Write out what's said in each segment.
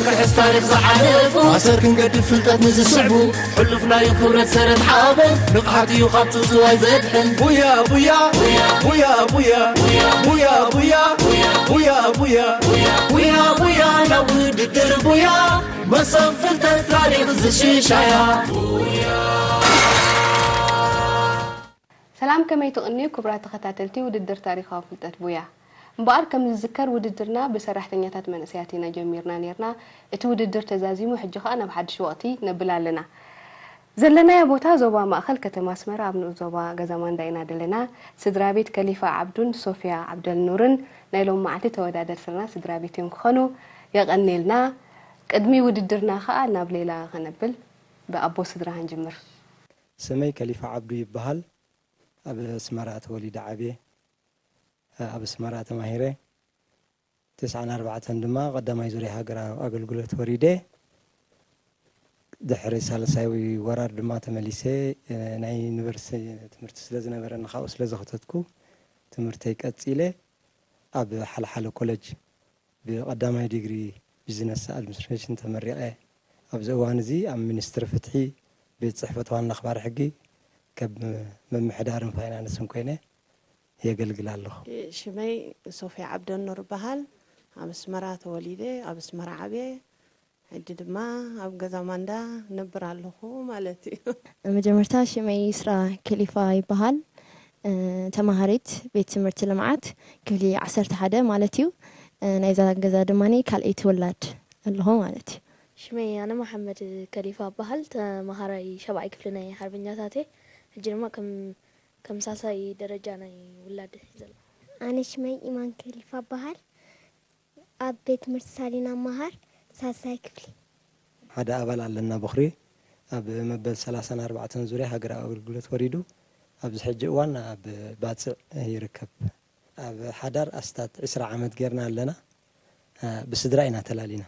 ክሕስ ታሪኽ ዝሓለፉ ኣሰር ክንገድፍ ፍልጠት ንዝስዕቡ ሕሉፍ ናዩ ክብረት ሰረት ሓበን ንቕሓት እዩ ካብ ጽውጽዋይ ዘድሕን ቡያ ቡያ ቡያ ቡያ ቡያ ቡያ ቡያ ቡያ ቡያ ቡያ ቡያ ናብ ውድድር ቡያ መሶብ ፍልጠት ታሪኽ ዝሽሻያ። ሰላም፣ ከመይ ትቕንዩ ክቡራት ተኸታተልቲ ውድድር ታሪኻዊ ፍልጠት ቡያ? እምበኣር ከም ዝዝከር ውድድርና ብሰራሕተኛታት መንእሰያት ኢና ጀሚርና ኔርና። እቲ ውድድር ተዛዚሙ ሕጂ ኸኣ ናብ ሓድሽ ወቕቲ ነብል ኣለና። ዘለናዮ ቦታ ዞባ ማእኸል ከተማ ኣስመራ ኣብ ንኡስ ዞባ ገዛ ማንዳ ኢና ደለና። ስድራ ቤት ከሊፋ ዓብዱን ሶፍያ ዓብደልኑርን ናይ ሎም መዓልቲ ተወዳደርትና ስድራ ቤት እዮም ክኾኑ። የቐንየልና። ቅድሚ ውድድርና ኸኣ ናብ ሌላ ኸነብል ብኣቦ ስድራ ክንጅምር። ስመይ ከሊፋ ዓብዱ ይበሃል። ኣብ ኣስመራ ተወሊደ ዓብየ። ኣብ ኣስመራ ተማሂረ። ተስዓን ኣርባዕተን ድማ ቀዳማይ ዙርያ ሃገራዊ ኣገልግሎት ወሪደ። ድሕሪ ሳልሳይ ወራር ድማ ተመሊሰ። ናይ ዩኒቨርሲቲ ትምህርቲ ስለ ዝነበረኒ ካብኡ ስለ ዘኸተትኩ ትምህርተይ ቀጺለ ኣብ ሓልሓለ ኮለጅ ብቐዳማይ ዲግሪ ቢዝነስ ኣድሚኒስትሬሽን ተመሪቐ። ኣብዚ እዋን እዚ ኣብ ሚኒስትሪ ፍትሒ ቤት ጽሕፈት ዋና ኣኽባሪ ሕጊ ከም ምምሕዳርን ፋይናንስን ኮይነ የገልግል ኣለኹ። ሽመይ ሶፍያ ዓብደኑር እበሃል። ኣብ ኣስመራ ተወሊደ፣ ኣብ ኣስመራ ዓብየ። ሕጂ ድማ ኣብ ገዛ ማንዳ ነብር ኣለኹ ማለት እዩ። መጀመርታ ሽመይ ይስራ ከሊፋ ይበሃል። ተማሃሪት ቤት ትምህርቲ ልምዓት ክፍሊ ዓሰርተ ሓደ ማለት እዩ። ናይዛ ገዛ ድማ ካልኣይቲ ወላድ ኣለኹ ማለት እዩ። ሽመይ ኣነ መሓመድ ከሊፋ እበሃል። ተማሃራይ ሻብዓይ ክፍሊ ናይ ሓርበኛታት እየ። ሕጂ ድማ ከም ከም ሳልሳይ ደረጃ ናይ ውላድ ሒዘ ኣለኹ። ኣነ ሽመይ ኢማን ከሊፋ እበሃል። ኣብ ቤት ትምህርቲ ሳሊና እመሃር ሳልሳይ ክፍሊ። ሓደ ኣባል ኣለና በኹሪ ኣብ መበል ሰላሳን ኣርባዕተን ዙርያ ሃገራዊ ኣገልግሎት ወሪዱ ኣብዚ ሕጂ እዋን ኣብ ባጽዕ ይርከብ። ኣብ ሓዳር ኣስታት ዕስራ ዓመት ጌርና ኣለና። ብስድራ ኢና ተላሊና።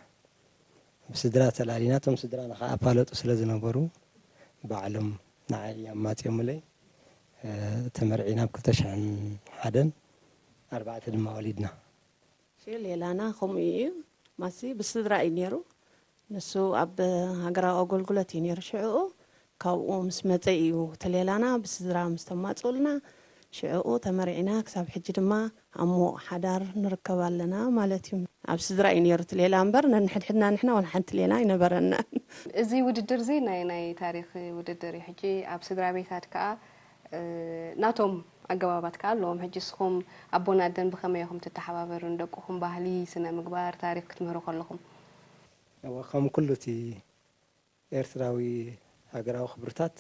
ብስድራ ተላሊና እቶም ስድራና ከዓ ኣፋለጡ ስለ ዝነበሩ ባዕሎም ንዓይ ኣማፅኦምለይ። ተመርዒና ኣብ ክልተ ሽሕን ሓደን ኣርባዕተ ድማ ወሊድና። ሌላና ከምኡ እዩ። ማሲ ብስድራ እዩ ነይሩ። ንሱ ኣብ ሃገራዊ ኣገልግሎት እዩ ነይሩ ሽዕኡ። ካብኡ ምስ መፀ እዩ እቲ ሌላና ብስድራ ምስ ተማፅኡልና ሽዕኡ ተመርዒና ክሳብ ሕጂ ድማ ኣብ ምዉቕ ሓዳር ንርከብ ኣለና ማለት እዩ። ኣብ ስድራ እዩ ነይሩ እቲ ሌላ እምበር ነንሕድሕድና ንሕና ዋላ ሓንቲ ሌላ ኣይነበረናን። እዚ ውድድር እዚ ናይ ናይ ታሪኽ ውድድር እዩ። ሕጂ ኣብ ስድራ ቤታት ከኣ ናቶም ኣገባባት ከኣ ኣለዎም። ሕጂ እስኹም ኣቦን ኣደን ብኸመይ ኢኹም ትተሓባበሩ ንደቅኹም ባህሊ፣ ስነ ምግባር፣ ታሪኽ ክትምህሩ ከለኹም? እወ ከም ኩሉ እቲ ኤርትራዊ ሃገራዊ ክብርታት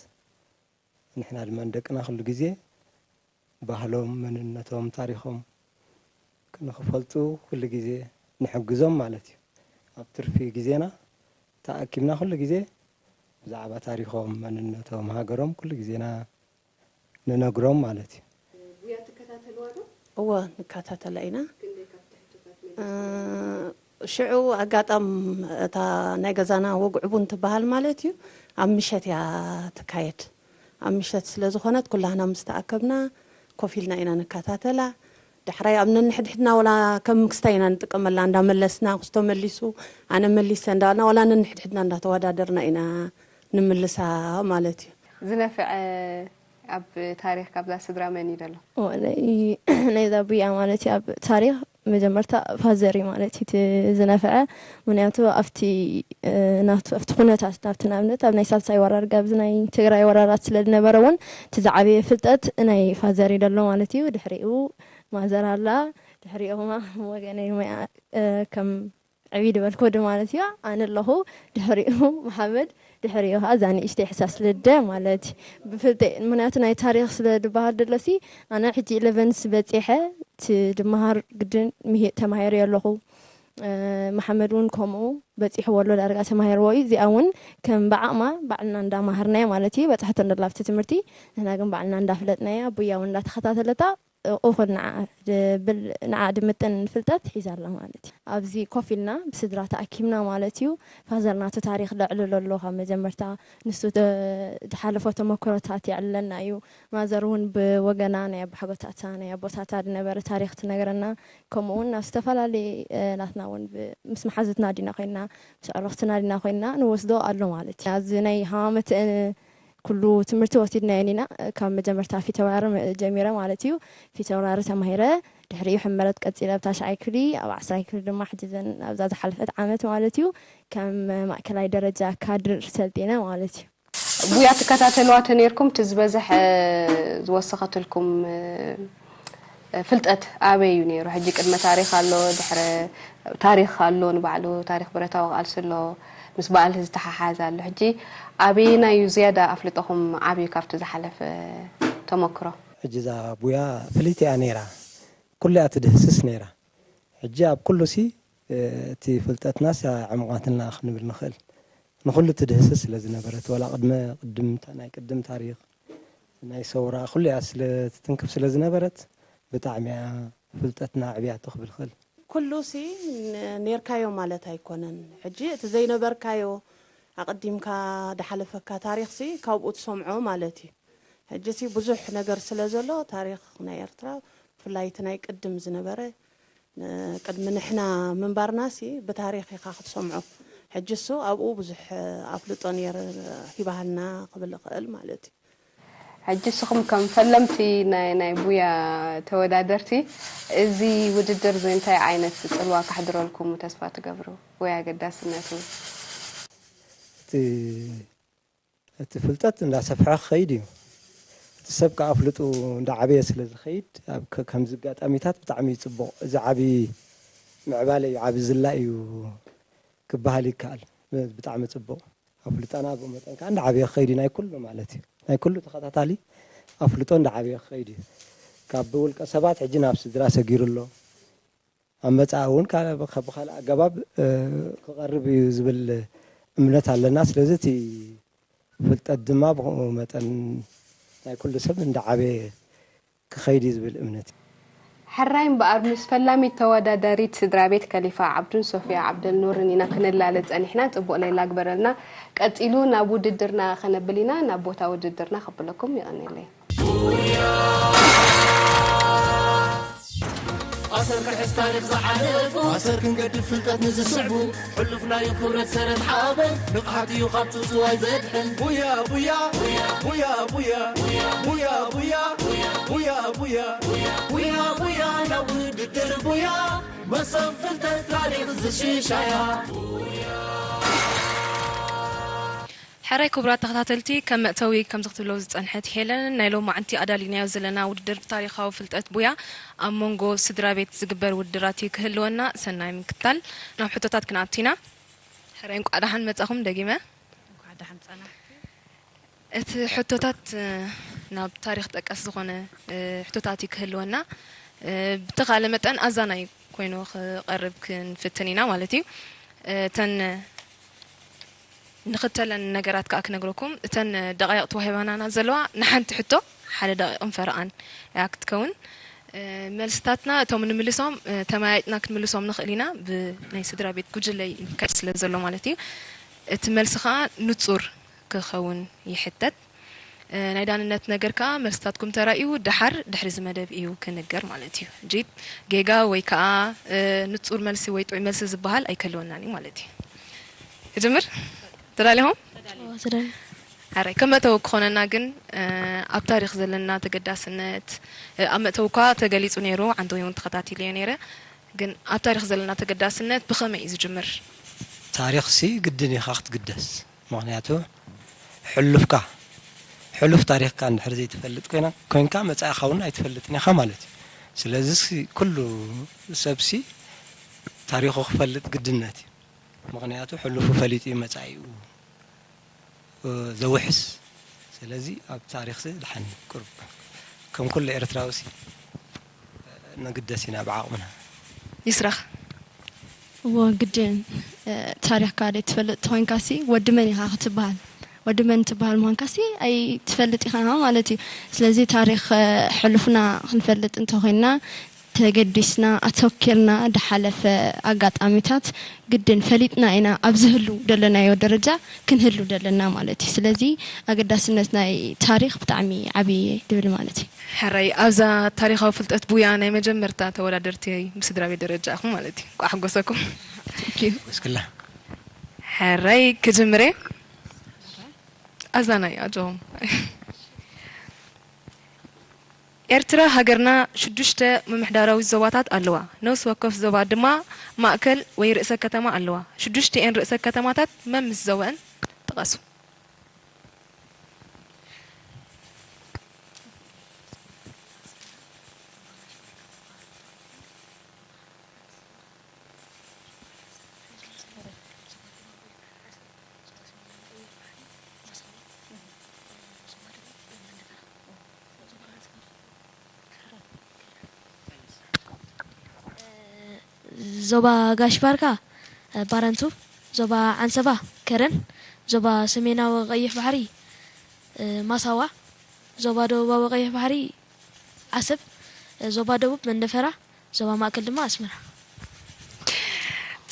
ንሕና ድማ ንደቅና ኩሉ ግዜ ባህሎም፣ መንነቶም፣ ታሪኾም ንኽፈልጡ ኩሉ ግዜ ንሕግዞም ማለት እዩ። ኣብ ትርፊ ግዜና ተኣኪብና ኩሉ ግዜ ብዛዕባ ታሪኾም፣ መንነቶም፣ ሃገሮም ኩሉ ግዜና ንነግሮም ማለት እዩ። እወ ንከታተላ ኢና። ሽዑ ኣጋጣም እታ ናይ ገዛና ወግዕቡን ትበሃል ማለት እዩ ኣብ ምሸት እያ ትካየድ። ኣብ ምሸት ስለ ዝኾነት ኩላህና ምስ ተኣከብና ኮፍ ኢልና ኢና ንከታተላ። ዳሕራይ ኣብ ነንሕድሕድና ወላ ከም ክስታይ ኢና ንጥቀመላ እንዳመለስና ክስቶ መሊሱ ኣነ መሊሰ እንዳበልና ወላ ነንሕድሕድና እንዳተወዳደርና ኢና ንምልሳ ማለት እዩ። ዝነፍዐ ኣብ ታሪኽ ካብዛ ስድራ መን እዩ ዘሎ? ናይዛ ቡያ ማለት እዩ ኣብ ታሪኽ መጀመርታ ፋዘር እዩ ማለት እዩ እቲ ዝነፍዐ። ምክንያቱ ኣብቲ ናቱ ኣብቲ ኩነታት ናብቲ ንኣብነት ኣብ ናይ ሳልሳይ ወራር ጋብዚ ናይ ትግራይ ወራራት ስለ ዝነበረ እውን እቲ ዝዓበየ ፍልጠት ናይ ፋዘር እዩ ዘሎ ማለት እዩ። ድሕሪኡ ማዘር ኣላ፣ ድሕሪኡ ማ ወገነይ ሞያ ከም ዕብይ ድበልክ ወዲ ማለት እዩ ኣነ ኣለኹ ድሕሪኡ መሓመድ ድሕሪኡ ከዓ እዛ ንእሽተይ ሕሳስ ልደ ማለት እዩ ብፍልጠይ ምክንያቱ ናይ ታሪክ ስለ ድበሃል ደሎሲ ኣነ ሕጂ ኢለቨንስ በፂሐ እቲ ድመሃር ግድን ምሂ- ተማሂረ ኣለኹ መሓመድ እውን ከምኡ በፂሕዎ ኣሎ ዳርጋ ተማሂርዎ እዩ እዚኣ እውን ከም ብዓቕማ ባዕልና እንዳማሃርናዮ ማለት እዩ በፃሕቶ እንደላ ኣብቲ ትምህርቲ ንሕና ግን ባዕልና እንዳፍለጥናያ ኣቡያ እውን እንዳተኸታተለታ እኹል ንዓ ድብል-፣ ንዓ ድምጥን ፍልጠት ሒዛ ኣላ ማለት እዩ። ኣብዚ ኮፍ ኢልና ብስድራ ተኣኪብና ማለት እዩ። ፋዘር ናቱ ታሪኽ ደዕልሎ ኣሎ ካብ መጀመርታ። ንሱ ደ-፣ ድሓለፎ ተመክሮታት የዕልለና እዩ። ማዘር እውን ብወገና ናይ ኣባሓጎታታ፣ ናይ ኣቦታታ ድነበረ ታሪኽ ትነግረና። ከምኡ እውን ናብ ዝተፈላለየ፣ እ፣ ናትና እውን ብ-፣ ምስ መሓዙትና ዲና ኮይና፣ ምስ ኣዕሩኽትና ዲና ኮይና ንወስዶ ኣሎ ማለት እዩ። ኣብዚ ናይ ሃማመት፣ እ፣ ኩሉ ትምህርቲ ወሲድናዮ ኢና። ካብ መጀመርታ ፊተውራሪ ጀሚረ ማለት እዩ። ፊተውራሪ ተማሂረ፣ ድሕሪኡ ሕመረት ቀጺለ ኣብ ታሽዓይ ክፍሊ፣ ኣብ ዓስራይ ክፍሊ ድማ ሕጂ ዘን ኣብዛ ዝሓለፈት ዓመት ማለት እዩ ከም ማእከላይ ደረጃ ካድር ሰልጢነ ማለት እዩ። ቡያ ትከታተልዋ ተነይርኩም፣ እቲ ዝበዝሕ ዝወሰኸትልኩም ፍልጠት ኣበይ እዩ ነይሩ? ሕጂ ቅድመ ታሪኽ ኣሎ፣ ድሕረ ታሪኽ ኣሎ፣ ንባዕሉ ታሪኽ ብረታዊ ቃልሲ ኣሎ፣ ምስ በዓል ዝተሓሓዝ ኣሎ። ሕጂ ኣበየናይ እዩ ዝያዳ ኣፍልጦኹም ዓብዩ ካብቲ ዝሓለፈ ተመክሮ? ሕጂ እዛ ቡያ ፍልይቲ እያ ነይራ፣ ኩሉ እያ ትድህስስ ነይራ። ሕጂ ኣብ ኩሉ ሲ እቲ ፍልጠትናስ ኣዕሙቓትልና ክንብል ንኽእል። ንኹሉ ትድህስስ ስለ ዝነበረት፣ ዋላ ቅድመ ቅድም፣ ናይ ቅድም ታሪኽ፣ ናይ ሰውራ፣ ኩሉ እያ ስለ ትትንክፍ ስለ ዝነበረት፣ ብጣዕሚ እያ ፍልጠትና ኣዕብያቶ ክብል ክእል። ኩሉ ሲ ን-፣ ኔርካዮ ማለት ኣይኮነን። ሕጂ እቲ ዘይነበርካዮ ኣቐዲምካ ድሓለፈካ ታሪኽሲ ካብኡ ትሰምዖ ማለት እዩ። ሕጂ ሲ ብዙሕ ነገር ስለ ዘሎ ታሪኽ ናይ ኤርትራ ብፍላይ እቲ ናይ ቅድም ዝነበረ ን-፣ ቅድሚ ንሕና ምንባርና ሲ ብታሪኽ ኢኻ ክትሰምዖ። ሕጂ እሱ ኣብኡ ብዙሕ ኣፍልጦ ኔር ሂባሃልና ክብል እኽእል ማለት እዩ። ሕጂ ንስኹም ከም ፈለምቲ ናይ፣ ናይ ቡያ ተወዳደርቲ፣ እዚ ውድድር እዚ እንታይ ዓይነት ጽልዋ ከሕድረልኩም ተስፋ ትገብሩ? ወይ ኣገዳስነቱ? እቲ፣ እቲ ፍልጠት እንዳሰፍሐ ክኸይድ እዩ። እቲ ሰብ ከኣ ኣፍልጡ እንዳዓበየ ስለ ዝኸይድ፣ ኣብ ከ-፣ ከምዚ ኣጋጣሚታት ብጣዕሚ እዩ ጽቡቕ። እዚ ዓቢ ምዕባለ እዩ፣ ዓቢ ዝላ እዩ ክበሃል ይከኣል። ብጣዕሚ ጽቡቕ። ኣፍልጣና ብኡ መጠን ከኣ እንዳዓበየ ክኸይድ እዩ፣ ናይ ኩሉ ማለት እዩ። ናይ ኩሉ ተኸታታሊ ኣፍልጦ እንዳዓበየ ክኸይድ እዩ። ካብ ብውልቀ ሰባት ሕጂ ናብ ስድራ ሰጊሩ ኣሎ። ኣብ መጻኢ እውን ካ-፣ ብኸ-፣ ብኻልእ ኣገባብ፣ እ፣ ክቐርብ እዩ ዝብል እምነት ኣለና። ስለዚ እቲ ፍልጠት ድማ ብኸምኡ መጠን ናይ ኩሉ ሰብ እንዳዓበየ ክኸይድ እዩ ዝብል እምነት እዩ። ሕራይ እምበኣር፣ ምስ ፈላሚት ተወዳዳሪት ስድራ ቤት ከሊፋ ዓብዱን ሶፍያ ዓብደልኑርን ኢና ክንላለ ጸኒሕና። ጽቡቕ ሌላ ግበረልና። ቀጺሉ ናብ ውድድርና ከነብል ኢና። ናብ ቦታ ውድድርና ከብለኩም። የቐንየለይ። ኣሰር ክሕዝ ታሪኽ ዝሓለፉ፣ ኣሰር ክንገድፍ ፍልጠት ንዝስዕቡ፣ ሕሉፍናዩ ክብረት ሰረት ሓበን፣ ንቕሓት እዩ ካብ ጽውጽዋይ ዘድሕን። ቡያ፣ ቡያ፣ ቡያ፣ ቡያ፣ ቡያ፣ ቡያ፣ ቡያ፣ ቡያ፣ ቡያ፣ ቡያ፣ ቡያ፣ ናብ ውድድር ቡያ፣ መሰብ ፍልጠት ታሪኽ ዝሽሻያ። ሕራይ ክቡራት ተኸታተልቲ፣ ከም መእተዊ ከምዚ ክትብሎ ዝጸንሐት ሄለን፣ ናይ ሎማዓንቲ ኣዳሊናዮ ዘለና ውድድር ብታሪኻዊ ፍልጠት ቡያ ኣብ መንጎ ስድራ ቤት ዝግበር ውድድራት እዩ ክህልወና። ሰናይ ምክታል። ናብ ሕቶታት ክንኣቱ ኢና። ሕራይ እንቋዕ ደሓን መጻኹም ደጊመ። እንኳዕ ደሓን ጸናሕኪ። እቲ ሕቶታት፣ እ፣ ናብ ታሪኽ ጠቀስ ዝኾነ፣ እ፣ ሕቶታት እዩ ክህልወና። እ፣ ብተኻእለ መጠን ኣዛናይ ኮይኑ ክቐርብ ክንፍትን ኢና ማለት እዩ። እ፣ እተን ንኽተለን ነገራት ከኣ ክነግረኩም። እተን ደቃይቕ ተዋሂባናና ዘለዋ ንሓንቲ ሕቶ ሓደ ደቂቕን ፈረቓን እያ ክትከውን። እ፣ መልስታትና እቶም ንምልሶም፣ እ፣ ተመያይጥና ክንምልሶም ንኽእል ኢና። ብናይ ስድራ ቤት ጉጅለ እዩ ዝካየድ ስለ ዘሎ ማለት እዩ። እቲ መልሲ ከኣ ንጹር ክኸውን ይሕተት። እ፣ ናይ ዳንነት ነገር ከኣ መልስታትኩም ተራእዩ ደሓር ድሕሪ እዚ መደብ እዩ ክንገር ማለት እዩ። ሕጂ ጌጋ ወይ ከኣ፣ እ፣ ንጹር መልሲ ወይ ጥዑይ መልሲ ዝበሃል ኣይክህልወናን እዩ ማለት እዩ። ክጅምር? ተዳሊኹም? ተዳልየ። ሕራይ፣ ከም መእተዊ ክኾነና ግን፣ እ፣ ኣብ ታሪኽ ዘለና ተገዳስነት፣ እ፣ ኣብ መእተዊ እኳ ተገሊጹ ነይሩ፣ ዓንተወይ እውን ተኸታቲለዮ ነይረ። ግን ኣብ ታሪኽ ዘለና ተገዳስነት ብኸመይ እዩ ዝጅምር? ታሪኽሲ ግድን ኢኻ ክትግደስ። ምኽንያቱ ሕሉፍካ፣ ሕሉፍ ታሪኽካ እንድሕር ዘይትፈልጥ ኮይና፣ ኮይንካ መጻኢኻ እውን ኣይትፈልጥን ኢኻ ማለት እዩ። ስለዚሲ ኩሉ ሰብሲ ታሪኹ ክፈልጥ ግድነት እዩ። ምኽንያቱ ሕሉፉ ፈሊጡ እዩ መጻኢኡ፣ እ፣ ዘውሕስ። ስለዚ ኣብ ታሪኽሲ ደሓን ቁሩብ ከም ኩሉ ኤርትራውሲ፣ እ፣ ንግደስ ኢና ብዓቕምና። ይስራኽ። እዎ፣ ግድን፣ እ፣ ታሪኽካ ዘይትፈልጥ ተኾይንካሲ ወዲ መን ኢኻ ክትበሃል? ወዲ መን ትበሃል ምዃንካሲ ኣይትፈልጥ ኢኻ ማለት እዩ። ስለዚ ታሪኽ፣ እ፣ ሕሉፍና ክንፈልጥ እንተኾይንና ተገዲስና፣ ኣተኪርና፣ ድሓለፈ ኣጋጣሚታት ግድን ፈሊጥና ኢና ኣብዚ ህሉ ደለናዮ ደረጃ ክንህሉ ደለና ማለት እዩ። ስለዚ ኣገዳስነት ናይ ታሪኽ ብጣዕሚ ዓብዪ ድብል ማለት እዩ። ሕራይ ኣብዛ ታሪኻዊ ፍልጠት ቡያ ናይ መጀመርታ ተወዳደርቲ ብስድራ ቤት ደረጃ ኢኹም ማለት እዩ። እንቋዕ ሓጎሰኩም። Thank you። መስክላ። ሕራይ ክጅምር እየ። ኣዛናይ ኣጆኹም። ኤርትራ ሃገርና ሽዱሽተ ምምሕዳራዊ ዞባታት ኣለዋ። ነፍሲ ወከፍ ዞባ ድማ ማእከል ወይ ርእሰ ከተማ ኣለዋ። ሽዱሽቲኤን ርእሰ ከተማታት መምስ ዞበአን ጥቐሱ። ዞባ ጋሽ ባርካ ባረንቱ፣ ዞባ ዓንሰባ ከረን፣ ዞባ ሰሜናዊ ቀይሕ ባሕሪ ማሳዋ፣ ዞባ ደቡባዊ ቀይሕ ባሕሪ ዓሰብ፣ ዞባ ደቡብ መንደፈራ፣ ዞባ ማእከል ድማ ኣስመራ።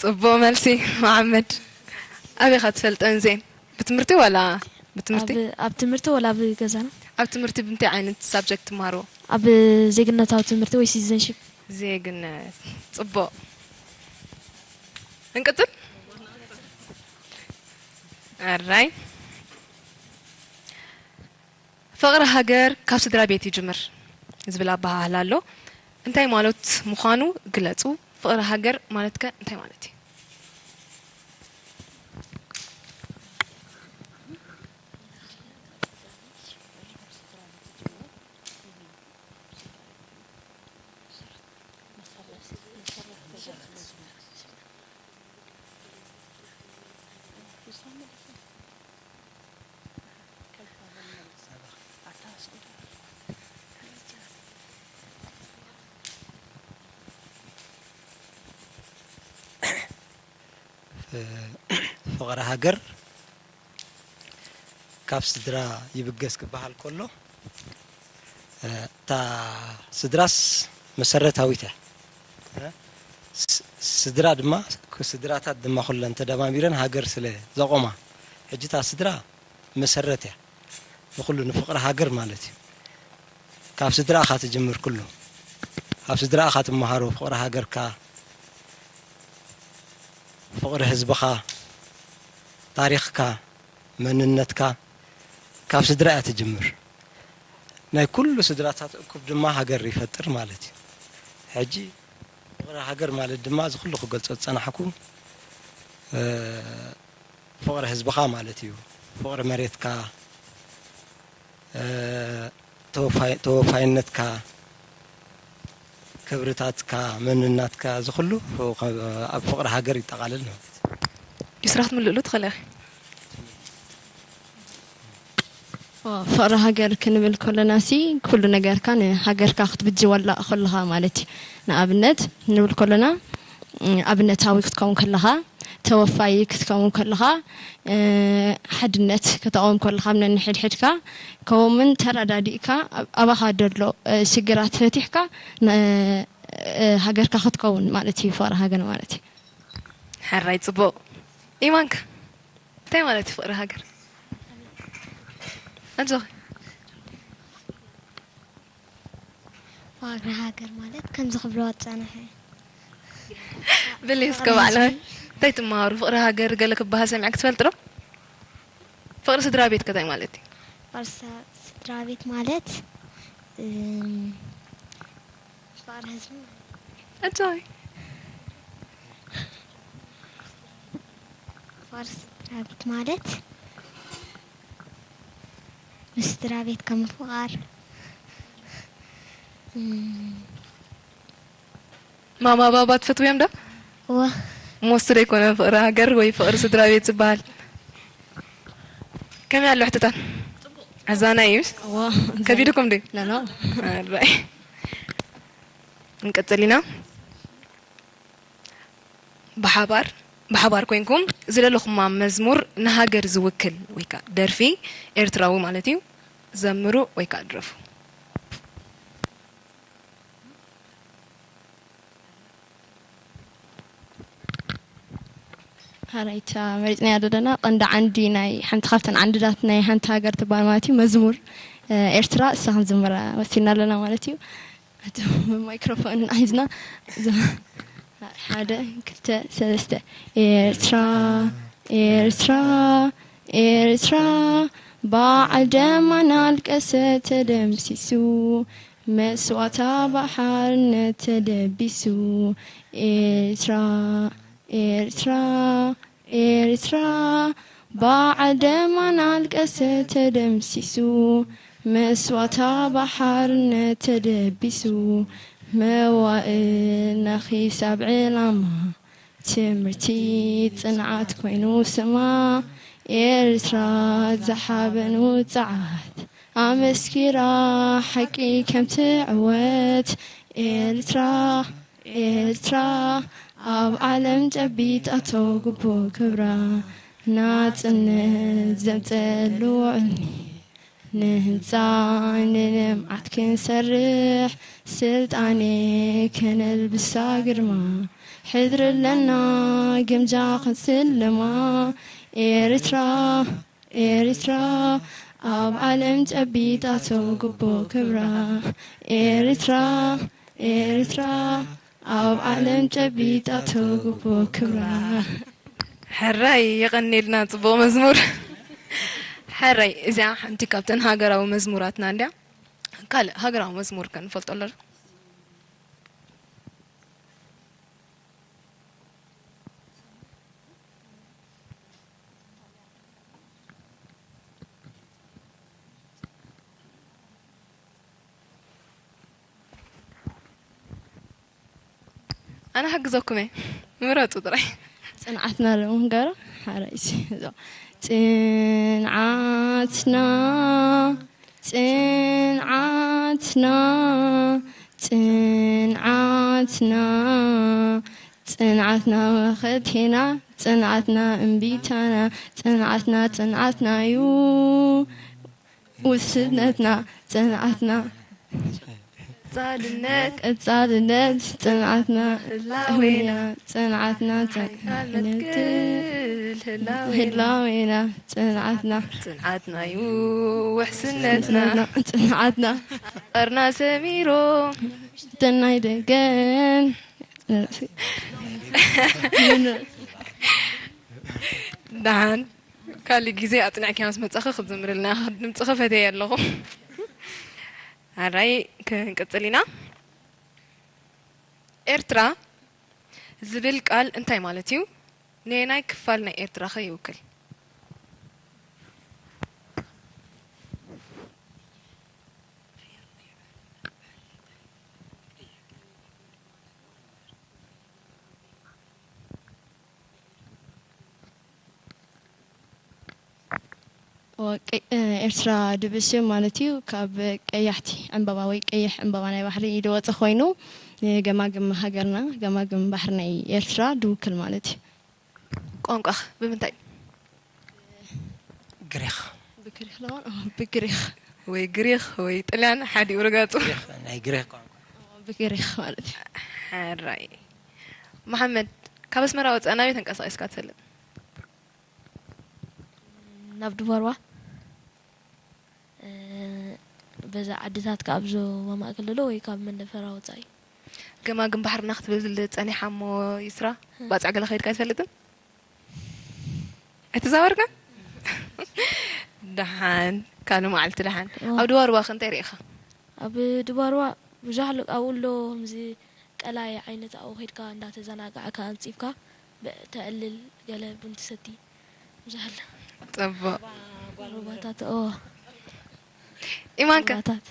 ጽቡቕ መልሲ መሓመድ። ኣበይ ኢኻ ትፈልጠን ዜን? ብትምህርቲ ዋላ ብትምህርቲ? ኣብ ኣብ ትምህርቲ ወላ ኣብ ገዛና? ኣብ ትምህርቲ ብምንታይ ዓይነት ሳብጀክት ትመሃርዎ? ኣብ ዜግነታዊ ትምህርቲ ወይ ሲቲዘንሺፕ። ዜግነት። ጽቡቕ። እንቅጽል። ኣራይ። ፍቕሪ ሃገር ካብ ስድራ ቤት ይጅምር ዝብል ኣበሃህላ ኣሎ። እንታይ ማሎት ምዃኑ ግለጹ። ፍቕሪ ሃገር ማለትከ እንታይ ማለት እዩ? ፍቕሪ ሃገር ካብ ስድራ ይብገስ ክበሃል ከሎ፣ እታ ስድራስ መሰረታዊት እያ። ስድራ ድማ፣ ስድራታት ድማ ኩለን ተደማሚረን ሃገር ስለ ዘቖማ፣ ሕጂ እታ ስድራ መሰረት እያ ንኹሉ፣ ንፍቕሪ ሃገር ማለት እዩ። ካብ ስድራኻ ትጅምር ኩሉ። ካብ ስድራኻ ትመሃሮ ፍቕሪ ሃገርካ፣ ፍቕሪ ህዝብኻ፣ ታሪኽካ፣ መንነትካ ካብ ስድራ እያ ትጅምር። ናይ ኩሉ ስድራታት እኩብ ድማ ሃገር ይፈጥር ማለት እዩ። ሕጂ ፍቕሪ ሃገር ማለት ድማ እዚ ኩሉ ክገልጾ ዝጸናሕኩ ፍቕሪ ህዝብኻ ማለት እዩ። ፍቕሪ መሬትካ፣ ተወፋይነትካ፣ ክብርታትካ፣ መንናትካ፣ እዚ ኩሉ ኣብ ፍቕሪ ሃገር ይጠቓለል ማለት እዩ። ዲስራት ምልእሉ ትኽእል ኢኺ። ፍቕሪ ሃገር ክንብል ከለና ሲ ኩሉ ነገርካ ንሃገርካ ክትብጅወላ ከለኻ ማለት እዩ። ንኣብነት ክንብል ከለና ኣብነታዊ ክትከውን ከለኻ፣ ተወፋይ ክትከውን ከለኻ፣ ሓድነት ከተቕውም ከለኻ፣ ኣብ ነንሕድሕድካ ከምኡውን ተረዳዲእካ ኣባኻ ደሎ ሽግራት ፈቲሕካ ሃገርካ ክትከውን ማለት እዩ ፍቕሪ ሃገር ማለት እዩ። ሕራይ ጽቡቕ። ኢማንከ እንታይ ማለት እዩ ፍቕሪ ሃገር? ኣጆኺ። ፍቕሪ ሃገር ማለት ከምዚ ክብልዋ ዝጸንሐ ብሊ እስከ ባዕልኺ እንታይ ትመሃሩ? ፍቕሪ ሃገር ገለ ክበሃል ሰሚዕኪ ትፈልጢ ዶ? ፍቕሪ ስድራ ቤት ከ እንታይ ማለት እዩ? ፍቕሪ ስድራ ቤት ማለት ፍቕሪ ህዝቢ ማለት እዩ። ኣጆኺ። ፍቕሪ ስድራ ቤት ማለት ንስድራ ቤትካ ምፍቓር። ማማ ባባ ትፈትውዮም ዶ? እወ። ሞስት ዶ ኣይኮነን ፍቕሪ ሃገር ወይ ፍቕሪ ስድራ ቤት ዝበሃል? ከመይ ኣሎ ሕቶታት? ኣዛናይ እዩ። እወ። ከቢድኩም ድዩ? ኖ ኖ። ኣራይ። ንቀጽል ኢና። ብሓባር ብሓባር ኮይንኩም ዝደለኹማ መዝሙር ንሃገር ዝውክል ወይ ከኣ ደርፊ ኤርትራዊ ማለት እዩ ዘምሩ ወይ ከኣ ድረፉ። ሓራይታ መሪጽናያ ዘለና ቀንዲ ዓንዲ ናይ ሓንቲ ካብተን ዓንድታት ናይ ሓንቲ ሃገር ትበሃል ማለት እዩ መዝሙር ኤርትራ እሳ ክንዝምራ ወሲና ኣለና ማለት እዩ። ማይክሮፎን ሒዝና ሓደ ክልተ ሰለስተ። ኤርትራ ኤርትራ ኤርትራ በዓል ደማ ናልቀሰ ተደምሲሱ መስዋእታ ብሓርነት ተደቢሱ ኤርትራ ኤርትራ ኤርትራ በዓል ደማ ናልቀሰ ተደምሲሱ መስዋእታ ብሓርነት ተደቢሱ መዋእልና ኺሳብ ዕላማ ትምህርቲ ጽንዓት ኮይኑ ስማ ኤርትራ ዝሓበን ውጽዓት ኣመስኪራ ሓቂ ከም ትዕወት ኤርትራ ኤርትራ ኣብ ዓለም ጨቢጣቶ ግቡእ ክብራ ናጽነት ዘምጸሉ ዕልሚ ንህንጻ ንልምዓት ክንሰርሕ ስልጣኔ ከነልብሳ ግርማ ሕድሪ ኣለና ግምጃ ክንስልማ ኤርትራ ኤርትራ ኣብ ዓለም ጨቢጣቶ ግቡእ ክብራ ኤርትራ ኤርትራ ኣብ ዓለም ጨቢጣቶ ግቡእ ክብራ። ሕራይ የቐኔልና ጽቡቕ መዝሙር። ሕራይ እዚኣ ሓንቲ ካብተን ሃገራዊ መዝሙራትና እንድያ። ካልእ ሃገራዊ መዝሙር ከ ንፈልጦ ኣለና? ኣነ ሓግዘኩም እየ ምረፁ ጥራይ። ፅንዓትና ዶ ክንገብሮ ሓራይሲ እዞ ፅንዓትና ፅንዓትና ፅንዓትና ፅንዓትና መኸቴና ፅንዓትና እምቢታና ፅንዓትና ፅንዓትና እዩ ውስነትና ጽንዓትና ቀጻልነት ቀጻልነት ጽንዓትና ህላዌና ጽንዓትና ሓያል መትክል ህላዌና ህላዌና ጽንዓትና ጽንዓትና እዩ ውሕስነትና ጽንዓትና ቀርና ሰሚሮ ተናይ ደገን ደሓን ካልእ ግዜ ኣጽኒዕኪ ምስ መጻኺ ክትዝምርልና ድምጽኺ ፈትየ ኣለኹ። ኣራይ ክንቅጽል ኢና። ኤርትራ ዝብል ቃል እንታይ ማለት እዩ? ነየናይ ክፋል ናይ ኤርትራ ከ ይውክል? ኤርትራ ድብል ሽም ማለት እዩ ካብ ቀያሕቲ ዕምበባ ወይ ቀይሕ ዕምበባ ናይ ባሕሪ ዝወፀ ኮይኑ ንገማግም ሃገርና ገማግም ባሕሪ ናይ ኤርትራ ድውክል ማለት እዩ። ቋንቋ ብምንታይ? ግሪኽ ብግሪክ ለሆን ብግሪክ ወይ ግሪኽ ወይ ጥልያን ሓዲኡ ርጋጹ። ግሪኽ ናይ ግሪኽ ቋንቋ ብግሪክ ማለት እዩ። ሕራይ መሓመድ ካብ ኣስመራ ወፃእ ናበይ ተንቀሳቂስካ ትፈልጥ? ናብ ድባርዋ በዛ ዓድታት ካብ ዞባ ማእከል ዘሎ ወይ ካብ መንደፈራ ወፃኢ ገማግም ባሕርና ክትብል ፀኒሓ እሞ ይስራ ባፅዕ ገለ ከይድካ ኣይትፈልጥን? ኣይተዛወርካን? ደሓን ካልእ መዓልቲ ደሓን። ኣብ ድባርዋ ከ እንታይ ርኢኻ? ኣብ ድባርዋ ብዙሕ ኣሎ ኣብኡ ኣሎ ከምዚ ቀላይ ዓይነት ኣብኡ ከይድካ እንዳተዘናጋዕካ ኣንፂፍካ ተዕልል ገለ ቡን ትሰቲ ብዙሕ ኣሎ ፅቡቕ ሩባታት ኦ ኢማንከ ሩባታት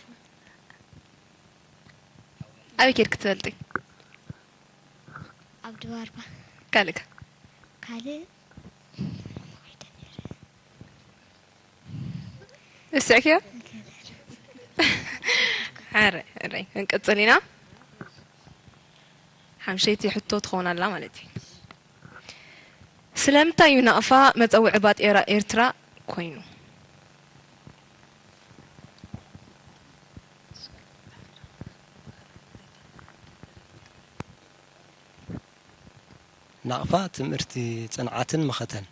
ኣበይ ከይድክ ትፈልጢ? ኣብ ድባርባ ካልእከ ካልእ እስዕክዮ? ሕረ ሕረ ክንቅፅል ኢና። ሓምሸይቲ ሕቶ ትኸውን ኣላ ማለት እዩ። ስለምንታይ እዩ ናቕፋ መጸውዒ ባጤራ ኤርትራ ኮይኑ? ናቕፋ ትምህርቲ፣ ጽንዓትን መኸተን፣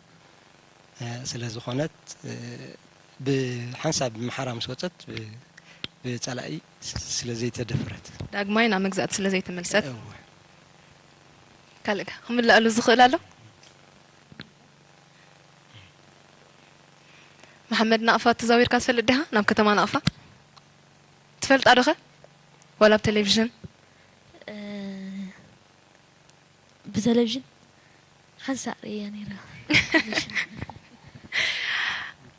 እ፣ ስለ ዝኾነት፣ እ፣ ብሓንሳብ ምሓራ ምስ ወጸት፣ ብ-፣ ብጸላኢ ስ-፣ ስለ ዘይተደፍረት። ዳግማይ ናብ መግዛእቲ ስለ ዘይተመልሰት። እወ። ካልእ ከ ክምለኣሉ ዝኽእል ኣሎ? መሓመድ፣ ናቕፋ ተዛዊርካ ትፈልጥ ዲኻ? ናብ ከተማ ናቕፋ ትፈልጣ ዶ ኸ? ዋላ ኣብ ቴሌቪዥን? እ፣ ብቴሌቪዥን ሓንሳእ ርእየያ ነይረ።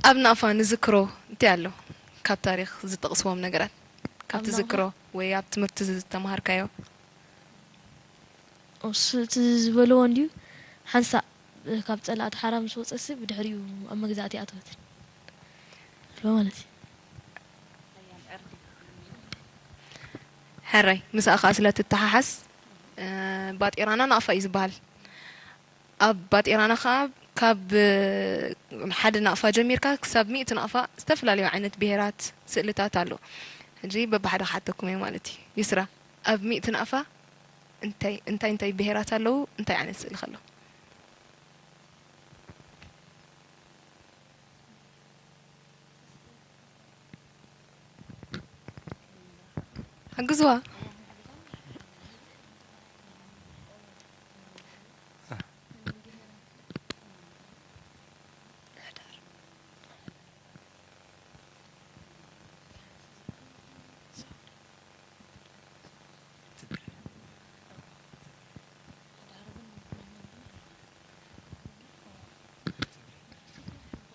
ኣብ ናቕፋ ንዝክሮ እንታይ ኣሎ? ካብ ታሪኽ ዝጠቕስዎም ነገራት፣ ካብ ኣብ ናቕፋ? ትዝክሮ ወይ ኣብ ትምህርቲ ዝተምሃርካዮ? እሱ እቲ ዝበልዎ እንድዩ ሓንሳእ ካብ ጸላእቲ ሓራ ምስ ወጸሲ ብድሕሪኡ ኣብ መግዛእቲ ኣተወት ኣሎ ማለት እዩ። ሕራይ፣ ምስኣ ከኣ ስለ ትተሓሓዝ፣ እ፣ ባጤራና ናቕፋ እዩ ዝበሃል። ኣብ ባጤራና ከኣ ካብ፣ እ፣ ሓደ ናቕፋ ጀሚርካ ክሳብ ሚእቲ ናቕፋ ዝተፈላለዩ ዓይነት ብሄራት ስእልታት ኣሎ። ሕጂ በብሓደ ክሓተኩም እየ ማለት እዩ። ይስራ፣ ኣብ ሚእቲ ናቕፋ እንታይ እንታይ እንታይ ብሄራት ኣለዉ? እንታይ ዓይነት ስእሊ ከ ኣሎ? ሓግዝዋ።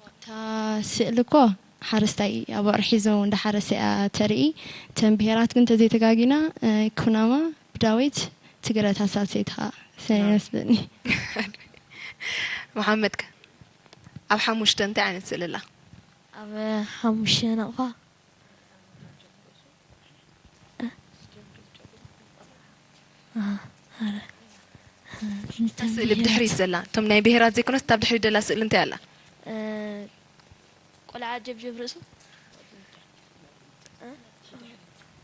እታ ስእሊ እኮ ሓረስታይ ኣቡዑር ሒዙ እንዳሓረሰ እያ ተርኢ። እተን ብሄራት ግን እንተዘይተጋጊና፣ እ፣ ኩናማ፣ ብዳዊት፣ ትግረ እታ ሳልሰይቲ ኸዓ፣ ሰ-፣ ይመስለኒ። መሓመድ ከ? ኣብ ሓሙሽተ እንታይ ዓይነት ስእሊ ኣላ? ኣብ ሓሙሽተ ናቕፋ። እ፣ ኣረ፣ እ፣ እታ ስእሊ ብድሕሪት ዘላ፣ እቶም ናይ ብሄራት ዘይኮነስ እታ ብድሕሪት ዘላ ስእሊ እንታይ ኣላ? እ፣ ቆልዓ ጀብጀብ ርእሱ። እ፣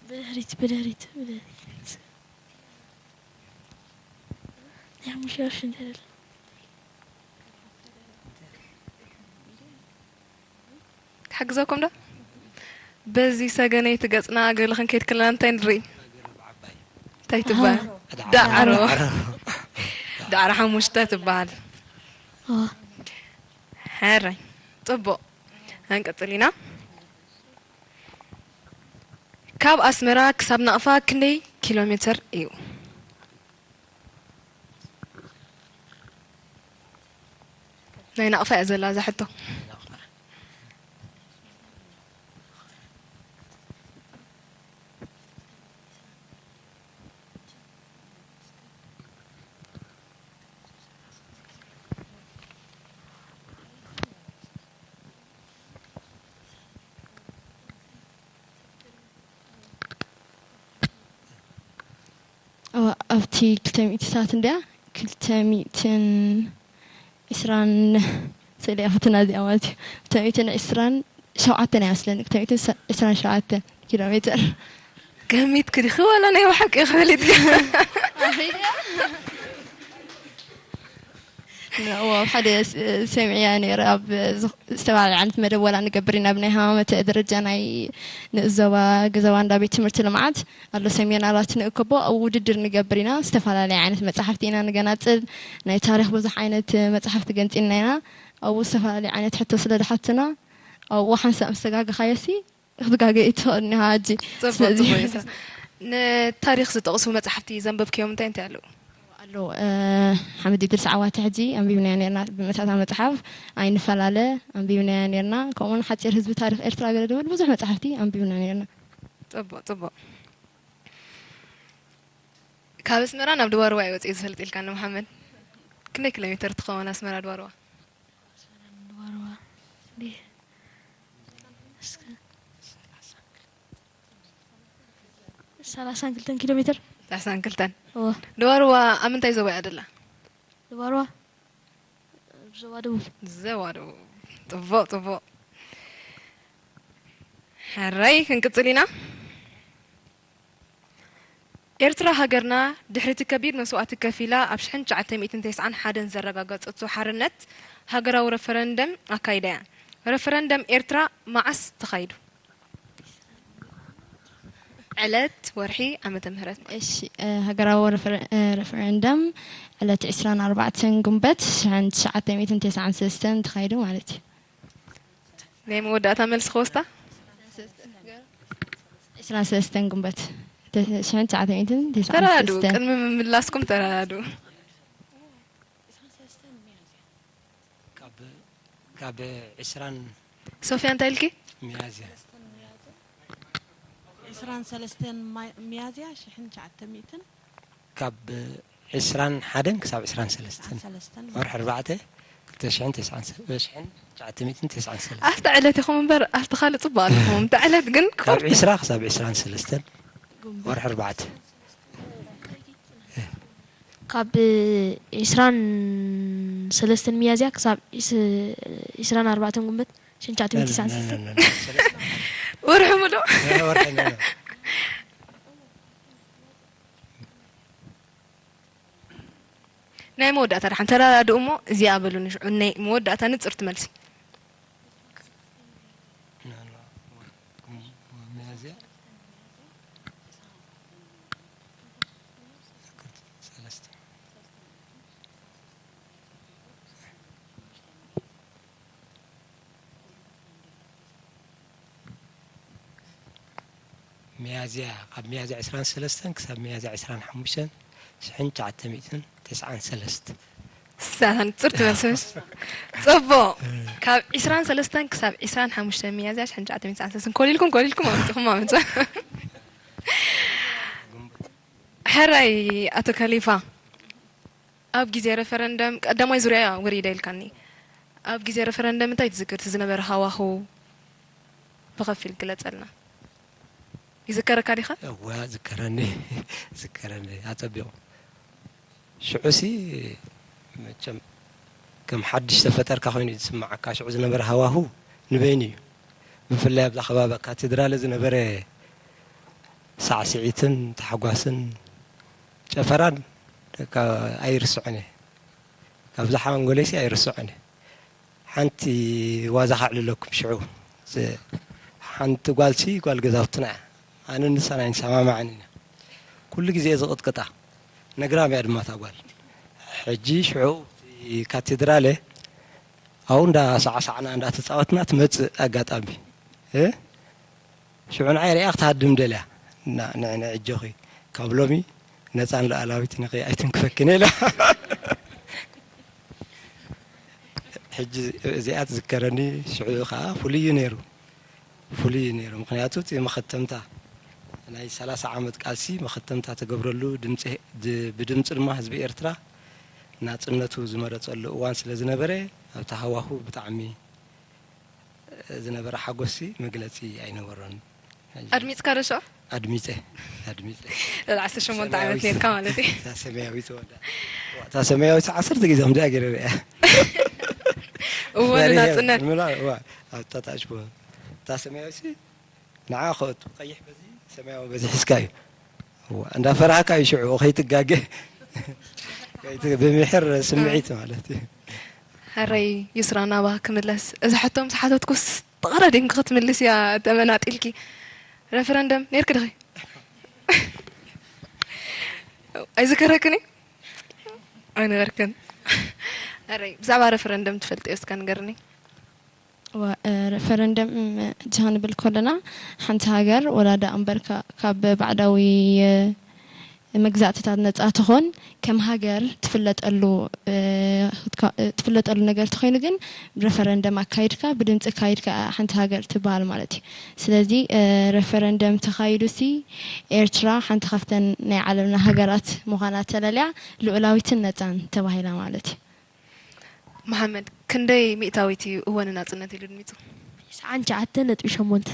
ብድሕሪት፣ ብድሕሪት፣ ብድሕሪት። ናይ ሓሙሽተ ቅርሺ እንታይ ደሎ? ክሕግዘኩም ዶ? በዚ ሰገነይቲ ገጽና ገለ ክንከይድ ከለና እንታይ ንርኢ? እንታይ ትበሃል? ዳዕሮ። ዳዕሮ ሓሙሽተ ትበሃል። ኣዋ። ሕራይ። ጽቡቕ። ክንቅጽል ኢና። ካብ ኣስመራ ክሳብ ናቕፋ ክንደይ ኪሎ ሜትር እዩ? ናይ ናቕፋ እያ ዘላ እዛ ሕቶ። ኣብቲ ክልተ ሚእቲ ሰዓት እንድያ፣ ክልተ ሚእትን ዕስራን ስእሊ እያ ፈትና እዚኣ ማለት እዩ። ክልተ ሚእትን ዕስራን ሸውዓተን እያ መስለኒ፣ ክልተ ሚእትን ዕስራን ሸውዓተን ኪሎ ሜትር። ገሚትኪ ዲኺ ዋላ ናይ ብሓቂ ክብል ኢልኪ? እዎ፣ ኣብ ሓደ ስ-፣ ሰሚዐያ ነይረ። ኣብ ዝ-፣ ዝተፈላለየ ዓይነት መደብ ዋላ ንገብር ኢና፣ ኣብ ናይ ሃማመተ ደረጃ ናይ ንኡስ ዞባ ገዛባ እንዳ ቤት ትምህርቲ ልምዓት ኣሎ ሰሚናራት ንእከቦ፣ ኣብኡ ውድድር ንገብር ኢና። ዝተፈላለየ ዓይነት መጻሕፍቲ ኢና ንገናጽል። ናይ ታሪኽ ብዙሕ ዓይነት መጻሕፍቲ ገንጺልና ኢና። ኣብኡ ዝተፈላለየ ዓይነት ሕቶ ስለ ዝሓቱና፣ ኣብኡ ሓንሳእ ምስ ተጋገኻዮሲ፣ ክትጋገ ኣይትኽእልን ኢኻ ሕጂ። ጽቡቕ፣ ስለዚ ጽቡቕ እዩ። ንታሪኽ ዝጠቕሱ መጻሕፍቲ ዘንበብክዮም እንታይ እንታይ ኣለዉ? ኣለዉ፣ እ፣ ሓመድ ኢድሪስ ዓዋተ ሕጂ ኣንቢብናዮ ኔርና፣ ብመታታ መጽሓፍ ኣይንፈላለ ኣንቢብናዮ ኔርና። ከምኡውን ሓጺር ህዝቢ ታሪኽ ኤርትራ ገለ ዝብል ብዙሕ መጻሕፍቲ ኣንቢብና ኔርና። ጽቡቕ፣ ጽቡቕ። ካብ ኣስመራ ናብ ድባርዋ እዩ ወጺኡ ዝፈልጥ ኢልካኒ መሓመድ። ክንደይ ኪሎ ሜትር ትኸውን ኣስመራ ድባርዋ? ኣስመራ ንድባርዋ እንዴ፣ እስከ ሰላሳን ክልተን ኪሎ ሜትር። ሰላሳን ክልተን። እወ። ድባርዋ ኣብ ምንታይ ዞባ እያ ደላ? ድባርዋ ዞባ ደቡብ። ዞባ ደቡብ። ጽቡቕ፣ ጽቡቕ። ሕራይ፣ ክንቅጽል ኢና። ኤርትራ ሃገርና ድሕሪ እቲ ከቢድ መስዋእቲ ከፊላ ኣብ ሽሕን ትሽዓተ ሚእትን ተስዓን ሓደን ዘረጋገጸቶ ሓርነት ሃገራዊ ረፈረንደም ኣካይዳ እያ። ረፈረንደም ኤርትራ መዓስ ተኻይዱ? ዕለት፣ ወርሒ፣ ዓመተ ምህረት ማለት። እሺ፣ እ፣ ሃገራዊ ረፈረ-፣ እ፣ ረፈረንደም ዕለት ዕስራን ኣርባዕተን ጉንበት ሽሕን ትሽዓተ ሚእትን ተስዓን ሰለስተን ተኻይዱ ማለት እዩ። ናይ መወዳእታ መልሲ ክወስዳ? ዕስራን ሰለስተን ጉንበት፣ ተ-፣ ሽሕን ትሽዓተ ሚእትን ተስዓን ሰለስተን። ተረዳድኡ፣ ቅድሚ ምምላስኩም ተረዳድኡ። ካብ፣ ካብ ዕስራን ሶፊያ፣ እንታይ ኢልኪ? ሚያዝያ። ዕስራን ሰለስተን ማይ-፣ ሚያዝያ ሽሕን ትሽዓተ ሚእትን ካብ ዕስራን ሓደን ክሳብ ዕስራን ሰለስተን። ሰለስተን። ወርሒ ኣርባዕተ፣ ክልተ ሽሕን ተስዓን ሰ-፣ ሽሕን ትሽዓተ ሚእትን ተስዓን ሰለስተን። ኣብታ ዕለት ኢኹም እምበር ኣብቲ ካልእ ጽቡቕ ኣለኹም። ኣብታ ዕለት ግን ካብ ክኸብድ። ዕስራ ክሳብ ዕስራን ሰለስተን። ወርሒ ኣርባዕተ። ካብ ዕስራን ሰለስተን ሚያዝያ ክሳብ ዒስ-፣ ዕስራን ኣርባዕተን ጉንበት ሽሕን ትሽዓተ ሚእትን ተስዓን ሰለስተን። ነ፣ ነ፣ ነ፣ ነ። ወርሒ ሙሉእ። ነ፣ ወርሒ፣ ነ፣ ነ። ናይ መወዳእታ ደሓን ተረዳድኡ እሞ እዚኣ በሉኒ ሽዑ። ናይ መወዳእታ ንጽርቲ መልሲ። ነ፣ ነ። ሚያዝያ። ሰለስተ። ሚያዝያ፣ ካብ ሚያዝያ ዕስራን ሰለስተን ክሳብ ሚያዝያ ዕስራን ሓሙሽተን ሽሕን ትሽዓተ ሚእትን ተስዓን ሰለስተ። ሳላ ንጽርቲ መልስሽ። ጽቡቕ። ካብ ዕስራን ሰለስተን ክሳብ ዕስራን ሓሙሽተን ሚያዝያ ሽሕን ትሽዓተ ሚእትን ተስዓን ሰለስተን። ኮሊልኩም፣ ኮሊልኩም ኣምጽኹም ኣምጽ። ሕራይ ኣቶ ከሊፋ፣ ኣብ ግዜ ረፈረንደም ቀዳማይ ዙርያ ውሪደ ኢልካኒ። ኣብ ግዜ ረፈረንደም እንታይ ትዝክር? እቲ ዝነበረ ሃዋህው ብኸፊል ግለጸልና። ይዝከረካ ዲኻ? እዋ፣ ዝከረኒ፣ ዝከረኒ ኣጸቢቑ። ሽዑሲ መቸም ከም ሓድሽ ተፈጠርካ ኮይኑ እዩ ዝስምዓካ። ሽዑ ዝነበረ ሃዋህው ንበይኑ እዩ። ብፍላይ ኣብዛ ከባቢ ካቴድራል ዝነበረ ሳዕስዒትን ታሕጓስን ጨፈራን ደቃ ኣይርስዖን እየ። ካብዛ ሓንጎለይሲ ኣይርስዖን እየ። ሓንቲ ዋዛ ከዕልለኩም ሽዑ። ዝ-፣ ሓንቲ ጓልሲ ጓል ገዛውትና እያ። ኣነ ንሳን ኣይንሰማማዕን ኢና። ኩሉ ግዜ እየ ዝቕጥቅጣ። ነግራም እያ ድማ እታ ጓል። ሕጂ ሽዑ እቲ ካቴድራለ ኣብኡ እንዳ ሳዕሳዕና እንዳ ተጻወትና ትመጽእ ኣጋጣሚ። እ? ሽዑ ንዓይ ሪኣ ክትሃድም ደልያ። እና ንዕ ንዕ ኣጆኺ፣ ካብ ሎሚ ነጻን ሉኣላዊትን ኢኺ ኣይትንክፈክን ኢላ። ሕጂ እዚኣ ትዝከረኒ፣ ሽዑ ከኣ ፍሉይ እዩ ነይሩ። ፍሉይ እዩ ነይሩ። ምኽንያቱ እቲ መኸተምታ ናይ ሰላሳ ዓመት ቃልሲ መኸተምታ ተገብረሉ ድምፂ፣ ድ-፣ ብድምፂ ድማ ህዝቢ ኤርትራ ናጽነቱ ዝመረጸሉ እዋን ስለ ዝነበረ፣ ኣብቲ ሃዋሁ ብጣዕሚ ዝነበረ ሓጎስሲ መግለጺ ኣይነበሮን። ኣድሚጽካ ዶ ሽዑ? ኣድሚጸ፣ ኣድሚጸ። ልዕሊ ዓሰርተ ሸሞንተ ዓመት ሰማያዊት። ኔርካ ማለት እዩ። እታ ሰማያዊት ወዳ-፣ እታ ሰማያዊት ዓሰርተ ግዜ ከምዚኣ ገይረ ርእያ። እወ፣ ሰማያዊ ንናጽነት። ምላ-፣ እዋ፣ ኣብታ ታች ቦ-፣ እታ ሰማያዊት ንዓ ኸእቱ ቀይሕ በዚ ሰማያዊ በዚ ሒዝካ እዩ። እዋ፣ እንዳፈራህካ እዩ ሽዑ ከይትጋገ። ከይት-፣ ብምሕር ስምዒት ማለት እዩ። ሕረይ ዩስራ ናባኻ ክምለስ። እዛ ሕቶ ምስ ሓተትኩስ ጥቕረ ድንኪ ክትምልስ እያ ተመናጢልኪ። ረፈረንደም ኔርኪ ዲኺ? ኣይዝከረክን እዩ? ኣይነበርክን። ሕረይ፣ ብዛዕባ ረፈረንደም ትፈልጥዮ እስከ ንገርኒ። እዋ፣ እ፣ ረፈረንደም፣ እ፣ ጃ ንብል ከለና ሓንቲ ሃገር ወላ ደኣ እምበር ካ-፣ ካብ ባዕዳዊ፣ እ፣ መግዛእትታት ነጻ ትኾን፣ ከም ሃገር ትፍለጠሉ፣ እ፣ ትካ-፣ እ፣ ትፍለጠሉ ነገር ተኾይኑ ግን ረፈረንደም ኣካይድካ፣ ብድምጺ ኣካይድካ ሓንቲ ሃገር ትበሃል ማለት እዩ። ስለዚ፣ እ፣ ረፈረንደም ተኻይዱሲ ኤርትራ ሓንቲ ካብተን ናይ ዓለምና ሃገራት ምዃና ተለልያ ልኡላዊትን ነጻን ተባሂላ ማለት እዩ። መሓመድ፣ ክንደይ ሚእታዊት እዩ እወ ንናጽነት ኢሉ ድሚጹ? ተስዓን ትሽዓተን ነጥቢ ሸሞንተ።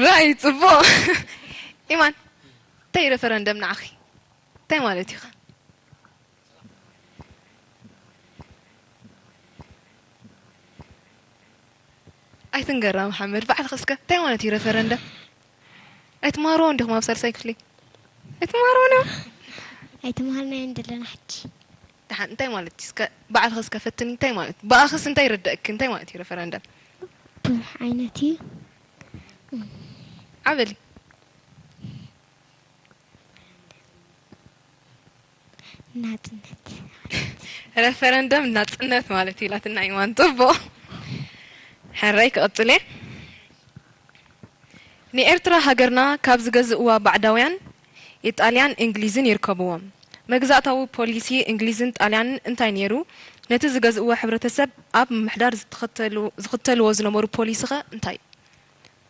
ራይ፣ ጽቡቕ። ኢማን፣ እንታይ እዩ ረፈረንደም ንዓኺ? እንታይ ማለት እዩ ኸ? ኣይትንገራ መሓመድ፣ ባዕልኺ እስከ እንታይ ማለት እዩ ረፈረንደም? ኣይትመሃርዎ እንዲኹም ኣብ ሳልሳይ ክፍሊ? ኣይትመሃርዎ ነው? ኣይተምሃርናዮን ዘለና ሕጂ። ደሓን እንታይ ማለት እዩ? እስከ ባዕልኺ እስከ ፈትኒ እንታይ ማለት እዩ? ብኣኽስ እንታይ ይርደእኪ? እንታይ ማለት እዩ ረፈረንደም? ብዙሕ ዓይነት እዩ። ዓበሊ። ናጽነት። ረፈረንደም ናጽነት ማለት እዩ ኢላትና ኢማን። ጽቡቕ። ሕራይ ክቕጽል እየ። ንኤርትራ ሃገርና ካብ ዝገዝእዋ ባዕዳውያን ኢጣልያን እንግሊዝን ይርከብዎም። መግዛእታዊ ፖሊሲ እንግሊዝን ጣልያንን እንታይ ነይሩ? ነቲ ዝገዝእዎ ሕብረተሰብ ኣብ ምምሕዳር ዝተኸተሉ-፣ ዝኽተልዎ ዝነበሩ ፖሊሲ ኸ እንታይ?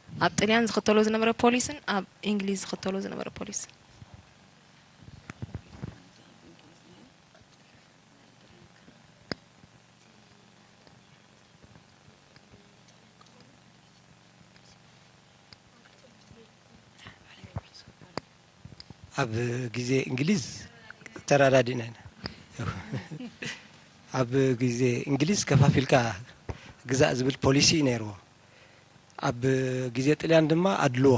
ኣብ ጥልያን ዝኽተሎ ዝነበረ ፖሊስን ኣብ እንግሊዝ ዝኽተሎ ዝነበረ ፖሊስ። ኣብ ግዜ እንግሊዝ ተረዳዲእና ኢና። ኣብ ግዜ እንግሊዝ ከፋፊልካ ግዛእ ዝብል ፖሊሲ እዩ ነይርዎ። ኣብ ግዜ ጥልያን ድማ ኣድልዎ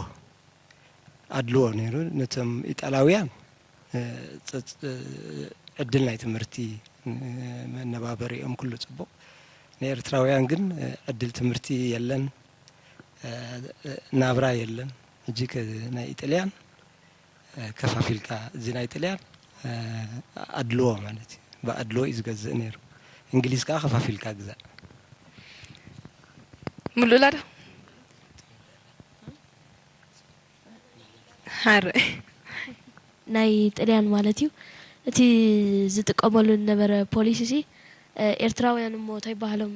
ኣድልዎ ነይሩ። ነቶም ኢጣላውያን እ፣ ጸ- እ፣ ዕድል ናይ ትምህርቲ፣ እ፣ መነባበሪኦም ኩሉ ጽቡቕ። ንኤርትራውያን ግን እ፣ ዕድል ትምህርቲ የለን፣ እ፣ እ፣ ናብራ የለን። ሕጂ ከ- ናይ ኢጣልያን እ፣ ከፋፊልካ እዚ ናይ ጥልያን እ፣ ኣድልዎ ማለት እዩ። ብኣድልዎ እዩ ዝገዝእ ነይሩ። እንግሊዝ ከኣ ከፋፊልካ ግዛእ። ምሉእ ላዶ ሓረ ናይ ጥልያን ማለት እዩ። እቲ ዝጥቀመሉ ዝነበረ ፖሊሲ ሲ ኤርትራውያን እሞ እንታይ ባህሎም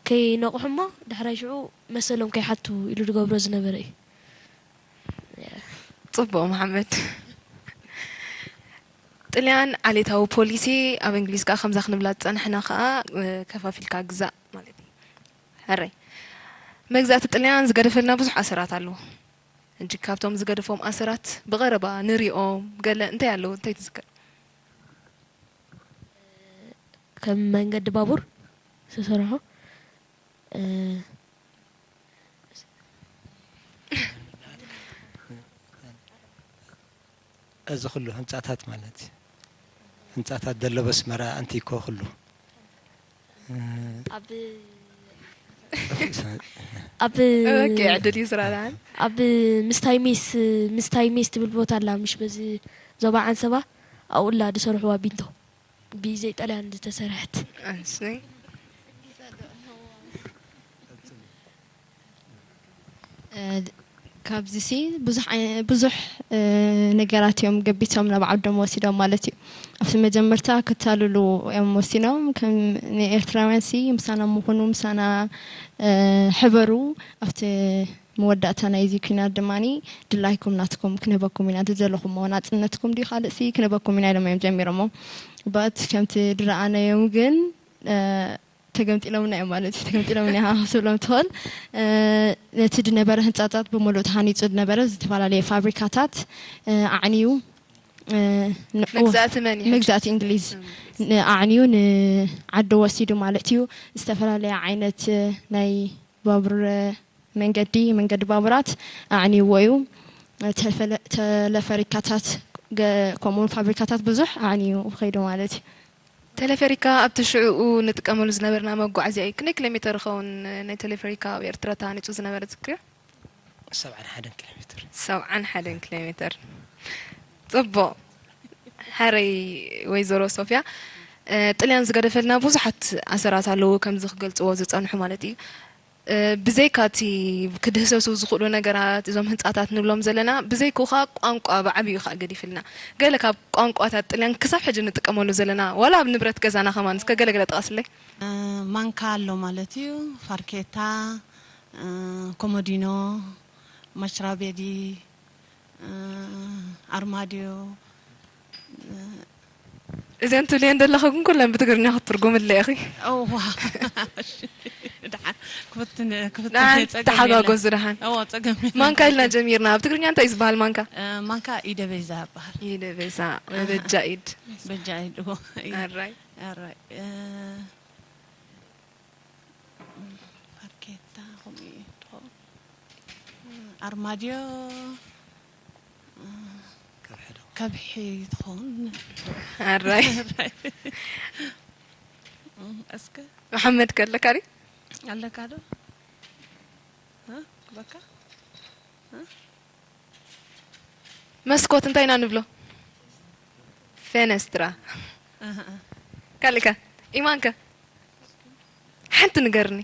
ከይነቕሑ እሞ ዳሕራይ ሽዑ መሰሎም ከይሓቱ ኢሉ ዝገብሮ ዝነበረ እዩ። ጽቡቕ መሓመድ። ጥልያን ዓሌታዊ ፖሊሲ ኣብ እንግሊዝ ከኣ ከምዛ ክንብላ ዝጸናሕና ከኣ ከፋፊልካ ግዛእ ማለት እዩ። ሕራይ መግዛእቲ ጥልያን ዝገደፈልና ብዙሕ ኣሰራት ኣለዎ። ሕጂ ካብቶም ዝገደፎም ኣሰራት ብቐረባ ንሪኦም ገለ እንታይ ኣለዉ እንታይ ትዝክር? ከም መንገዲ ባቡር ዝተሰርሑ እዚ ኩሉ ህንፃታት ማለት እዩ። ህንፃታት ደሎ በስመራ ኣንቲኮ ኩሉ ኣብ ኣብ ኦኬ ዕድል እዩ ስራዳን ኣብ ምስታይ ሜስ ምስታይ ሜስ ትብል ቦታ ኣላ ምሽ በዚ ዞባ ዓንሰባ ኣብኡላ ዝሰርሕዋ ቢንቶ ብዘይ ጣልያን ዝተሰርሐት እሺ ካብዚሲ ብዙሕ ኣይ- ብዙሕ ነገራት እዮም ገቢቶም ናብ ዓዶም ወሲዶም ማለት እዩ። ኣብቲ መጀመርታ ክታልሉ እዮም ወሲኖም ከም ንኤርትራውያን ሲ ምሳና ምኹኑ ምሳና ሕበሩ ኣብቲ መወዳእታ ናይዚ ኲናት ድማ ድላይኩም ናትኩም ክንህበኩም ኢና ዝደለኹሞ ናጽነትኩም ድዩ ካልእ ሲ ክንህበኩም ኢና ኢሎም እዮም ጀሚሮሞ። በት ከምቲ ድረኣናዮም ግን ተገምጢሎምና እዮም ማለት እዩ። ተገምጢሎምና ኢኻ ክትብሎም ትኽእል። ነቲ ዝነበረ ህንፃታት ብምሉእ ተሃኒፁ ዝነበረ ዝተፈላለየ ፋብሪካታት ኣዕንዩ መግዛእቲ መን እዩ? መግዛእቲ እንግሊዝ ኣዕንዩ ንዓዱ ወሲዱ ማለት እዩ። ዝተፈላለየ ዓይነት ናይ ባቡር መንገዲ መንገዲ ባቡራት ኣዕንይዎ እዩ። ተለፈሪካታት ከምኡውን ፋብሪካታት ብዙሕ ኣዕንዩ ከይዱ ማለት እዩ። ተለፈሪካ ኣብቲ ሽዕኡ ንጥቀመሉ ዝነበርና መጓዓዝያ እዩ። ክንደይ ኪሎ ሜተር ይኸውን ናይ ተለፈሪካ ኣብ ኤርትራ ተሃኒፁ ዝነበረ ትዝክርዮ? ሰብዓን ሓደን ኪሎ ሜተር። ሰብዓን ሓደን ኪሎ ሜተር። ፅቡቕ። ሓረይ ወይዘሮ ሶፍያ፣ ጥልያን ዝገደፈልና ብዙሓት ኣሰራት ኣለዉ ከምዚ ክገልፅዎ ዝፀንሑ ማለት እዩ። ብዘይካ እቲ ክድህሰሱ ዝኽእሉ ነገራት እዞም ህንፃታት ንብሎም ዘለና ብዘይክኡ ከዓ ቋንቋ ብዓብዩ ከዓ ገዲፍልና ገለ ካብ ቋንቋታት ጥልያን ክሳብ ሕጂ ንጥቀመሉ ዘለና ዋላ ኣብ ንብረት ገዛና ከማን እስከ ገለ ገለ ጥቐስለይ ማንካ ኣሎ ማለት እዩ ፋርኬታ ኮሞዲኖ ማችራቤዲ ኣርማድዮ እዘን ትብልየን ዘለኹ ግን ኩለን ብትግርኛ ክትትርጉምለ ኢኺ። እዋ ደሓን ክፍትን ክፍትን ደሓን ጸገም የለን። ተሓጋገዙ ደሓን። እዋ ጸገም የለን። ማንካ ኢልና ጀሚርና። ኣብ ትግርኛ እንታይ እዩ ዝበሃል ማንካ? እ፣ ማንካ ኢደ በይዛ ይበሃል። ኢደ በይዛ በጃ ኢድ። በጃ ኢድ እዎ። ኣራይ። ኣራይ። እ፣ ከምኡ እዩ ትኸውን። ኣርማድዮ፣ ከብሒ ዶ? ከብሒ ትኸውን። ኣራይ። እስከ መሓመድ ከለካ ዲ? ኣለካ ዶ? እ? በካ? መስኮት እንታይ ኢና ንብሎ? ፌነስትራ። ኣሃ። ካልእከ? ኢማንከ? ሓንቲ ንገርኒ።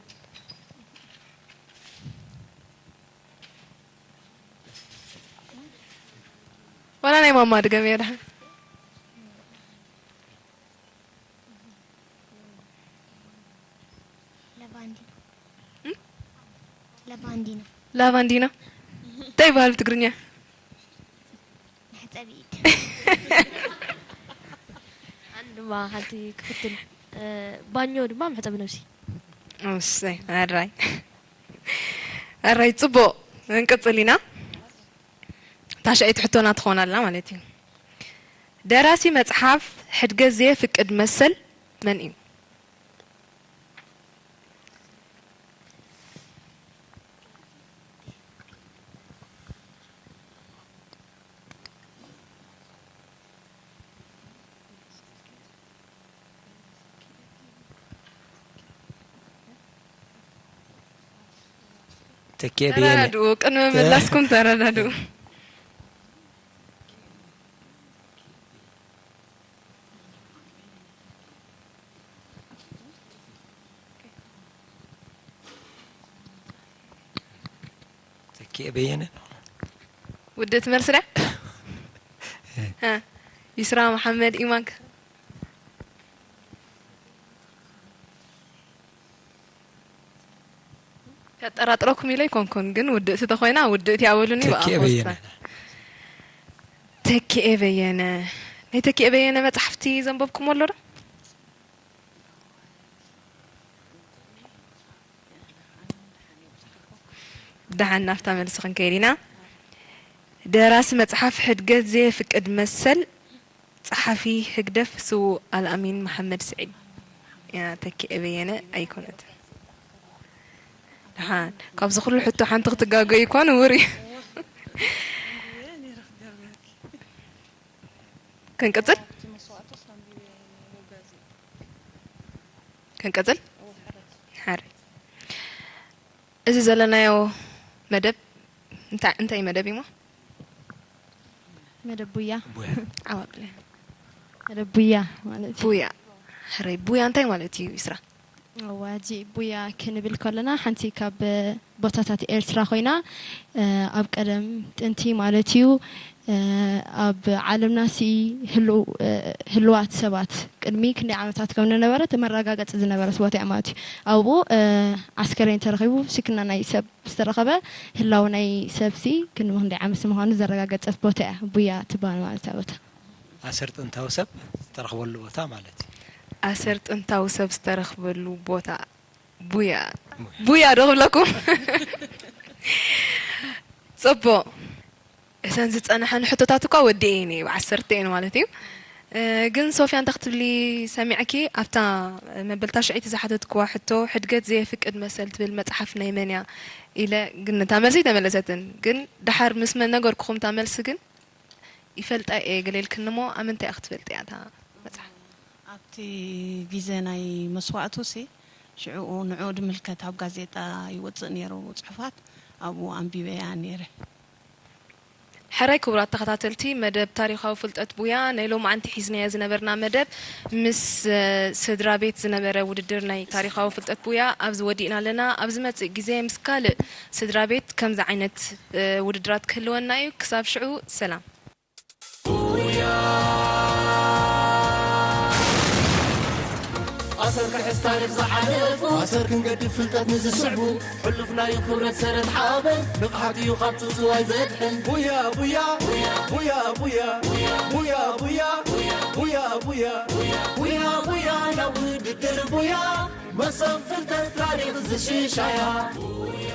ዋላ ናይ ማማ ድገም እየ ድሓን። ለባንዲና። ለባንዲና። ላቫንዲና እንታይ ይበሃል ብትግርኛ? መሕጸቢ ኢድ። ኣን ድማ ሓንቲ ክፍትን እ፣ ባኞ ድማ መሕጸቢ ነብሲ። እሰይ ኣራይ ኣራይ ጽቡቕ። እንቅጽል ኢና። ታሻይት ሕቶና ትኾን ኣላ ማለት እዩ። ደራሲ መጽሓፍ ሕድገት ዘየፍቅድ መሰል መን እዩ? ተኪኤ በየነ። ተረዳድኡ፣ ቅድሚ ምላስኩም ተረዳድኡ። ተኪኤ በየነ። ውድእቲ መልሲ ድያ? እ፣ ይስራ መሓመድ ኢማንከ? ከጠራጥረኩም ኢለ ኣይኮንኩን፣ ግን ውድእቲ ተኾይና ውድእቲ ያበሉኒ። ተኪኤ በየነ። ተኪኤ በየነ። ናይ ተኪኤ በየነ መጽሓፍቲ ዘንበብኩም ኣሎ ዶ? ደሓን ናብታ መልሲ ክንከይድ ኢና። ደራሲ መጽሓፍ ሕድገት ዘየፍቅድ መሰል፣ ጸሓፊ ህግደፍ ስዉእ ኣልኣሚን መሓመድ ስዒድ። ያ ተኪኤ በየነ ኣይኮነትን። ደሓን ካብዚ ኩሉ ሕቶ ሓንቲ ክትጋገዩ እኳ ንውር እዩ። ክንቅጽል? ክንቅጽል? ሓረ። እዚ ዘለናዮ መደብ እንታይ እንታይ መደብ እዩ? መደብ ቡያ። ቡያ። ዓዋብለ። መደብ ቡያ ማለት እዩ። ቡያ። ሕረይ ቡያ እንታይ ማለት እዩ? ይስራ። እዋ፣ ሕጂ ቡያ ክንብል ከለና ሓንቲ ካብ ቦታታት ኤርትራ ኮይና፣ እ፣ ኣብ ቀደም ጥንቲ ማለት እዩ፣ እ፣ ኣብ ዓለምና ሲ ህልው-፣ እ፣ ህልዋት ሰባት ቅድሚ ክንደይ ዓመታት ከም ዝነበረት መረጋገጺ ዝነበረት ቦታ እያ ማለት እዩ። ኣብኡ፣ እ፣ ዓስከሬን ተረኺቡ፣ ሽክና ናይ ሰብ ዝተረኸበ ህላው ናይ ሰብሲ ክንዲ ክንደይ ዓመት ምዃኑ ዘረጋገጸት ቦታ እያ ቡያ ትበሃል ማለት እያ ቦታ። ኣሰር ጥንታዊ ሰብ ዝተረኽበሉ ቦታ ማለት እዩ። ኣሰር ጥንታዊ ሰብ ዝተረኽበሉ ቦታ ቡያ። ቡያ ዶ ክብለኩም? ጽቡቕ። እተን ዝጸንሐን ሕቶታት እኳ ወዲኤ እየ፣ ብዓሰርተ እየን ማለት እዩ። እ፣ ግን ሶፍያ እንታይ ክትብሊ ሰሚዐኪ? ኣብታ መበል ታሽዐይቲ ዝሓተትክዋ ሕቶ፣ ሕድገት ዘየፍቅድ መሰል ትብል መጽሓፍ ናይ መን እያ? ኢለ፣ ግን እታ መልሲ ኣይተመለሰትን። ግን ደሓር ምስ መን ነገርኩኹም እታ መልሲ ግን ይፈልጣ እየ ገለ ኢልክኒ እሞ፣ ኣብ ምንታይ እያ ክትፈልጥ እያ እታ መጽሓፍ? ኣብቲ ግዜ ናይ መስዋእቱ ሲ ሽዕኡ ንዕኡ ድምልከት ኣብ ጋዜጣ ይወፅእ ነይሩ ፅሑፋት፣ ኣብኡ ኣንቢበያ ነይረ። ሕራይ ክቡራት ተኸታተልቲ መደብ ታሪኻዊ ፍልጠት ቡያ፣ ናይ ሎማዓንቲ ሒዝናዮ ዝነበርና መደብ ምስ፣ እ፣ ስድራ ቤት ዝነበረ ውድድር ናይ ታሪኻዊ ፍልጠት ቡያ ኣብዚ ወዲእና ኣለና። ኣብ ዝመጽእ ግዜ ምስ ካልእ ስድራ ቤት ከምዚ ዓይነት፣ እ፣ ውድድራት ክህልወና እዩ። ክሳብ ሽዑ ሰላም። ኣሰር ክሕዝ ታሪኽ ዝሓለፉ ኣሰር ክንገድፍ ፍልጠት ንዝስዕቡ ሕሉፍ ናይ ክብረት ሰረት ሓበን ንቕሓት እዩ ካብ ጽውጽዋይ ዘድሕን ቡያ ቡያ ቡያ ቡያ ቡያ ቡያ ቡያ ቡያ ቡያ ቡያ ናብ ውድድር ቡያ መሰብ ፍልጠት ታሪኽ ዝሽሻያ ቡያ